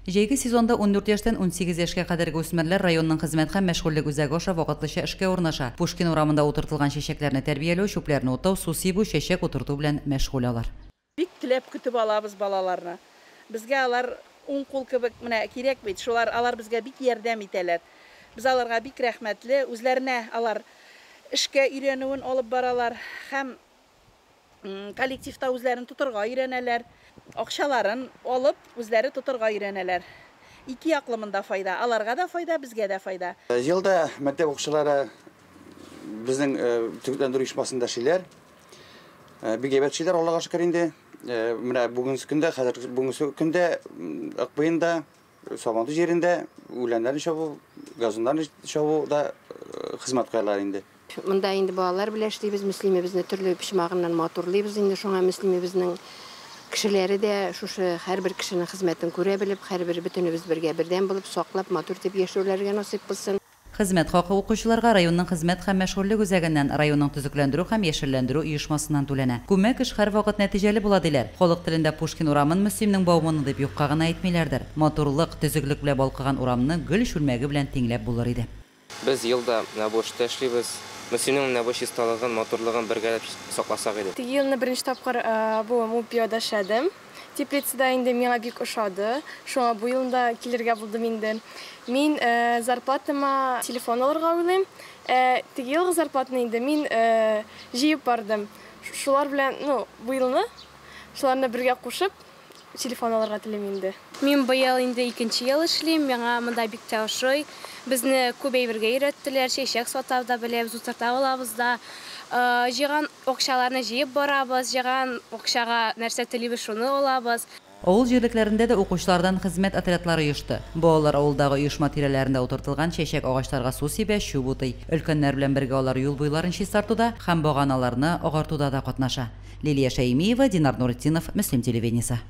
Җәйге сезонда 14 яшьтән 18 яшькә кадәрге үсмерләр районның хезмәт һәм мәшгульлек үзәге аша вакытлыча эшкә урнаша. Пушкин урамында утыртылган чәчәкләрне тәрбияләү, чүпләрне утау, су сибү, чәчәк утырту белән мәшгуль алар. Бик теләп көтеп алабыз балаларны. Безгә алар уң кул кебек менә кирәк бит. Шулар алар безгә бик ярдәм итәләр. Без аларга бик рәхмәтле. Үзләренә алар эшкә өйрәнүен алып баралар һәм коллективта үзләрен тотырга өйрәнәләр. Акчаларын алып, үзләре тотырга өйрәнәләр. Ике яклы монда файда. Аларга да файда, безгә дә файда. Елда мәктәп укучылары безнең төзекләндерү оешмасында эшлиләр. Бик әйбәт эшлиләр, Аллага шөкер инде. Менә бүгенге көндә, хәзер бүгенге көндә Акбуенда, Сабантуй җирендә үләннәрне чабу, газоннарны чабу да хезмәт куялар инде. Монда инде балалар белән эшлибез, Мөслимебезне төрле почмагыннан матурлыйбыз инде, шуңа Мөслимебезнең кешеләре дә шушы һәрбер кешенең хезмәтен күрә белеп, һәрбер бөтенебез бергә бердәм булып, саклап, матур итеп яшәүләргә насыйп булсын. Хезмәт хакы укучыларга районның хезмәт һәм мәшгульлек үзәгеннән, районның төзекләндерү һәм яшелләндерү оешмасыннан түләнә. Күмәк эш һәрвакыт нәтиҗәле була, диләр. Халык телендә Пушкин урамын Мөслимнең Бауманы дип юкка гына әйтмиләрдер. Матурлык, төзеклек белән балкыган урамны гөл чүлмәге белән тиңләп булыр иде. Без ел да менә бу эштә эшлибез. Мөслимнең менә бу чисталыгын, матурлыгын бергәләп сакласак иде. Теге елны беренче тапкыр бу МУПИОда эшләдем. Теплицада инде миңа бик ошады. Шуңа бу елны да килергә булдым инде. Мин зарплатама телефон алырга уйлыйм. Теге елгы зарплатаны инде мин җыеп бардым. Шулар белән, ну, бу елны шуларны бергә кушып телефон алырга телим инде. Мин быел инде икенче ел эшлим, миңа монда бик тә ошый. Безне күп әйбергә өйрәттеләр, чәчәк сата да беләбез, утырта алабыз да. Җыйган акчаларны җыеп барабыз, җыйган акчага нәрсә телибез, шуны алабыз. Авыл җирлекләрендә дә укучылардан хезмәт отрядлары оешты. Балалар авылдагы оешма тирәләрендә утыртылган чәчәк агачларга су сибә, чүп утый. Өлкәннәр белән бергә алар юл буйларын чистартуда һәм баганаларны агартуда да катнаша. Лилия Шәймиева, Динар Нуретдинов, Мөслим телевидениесе.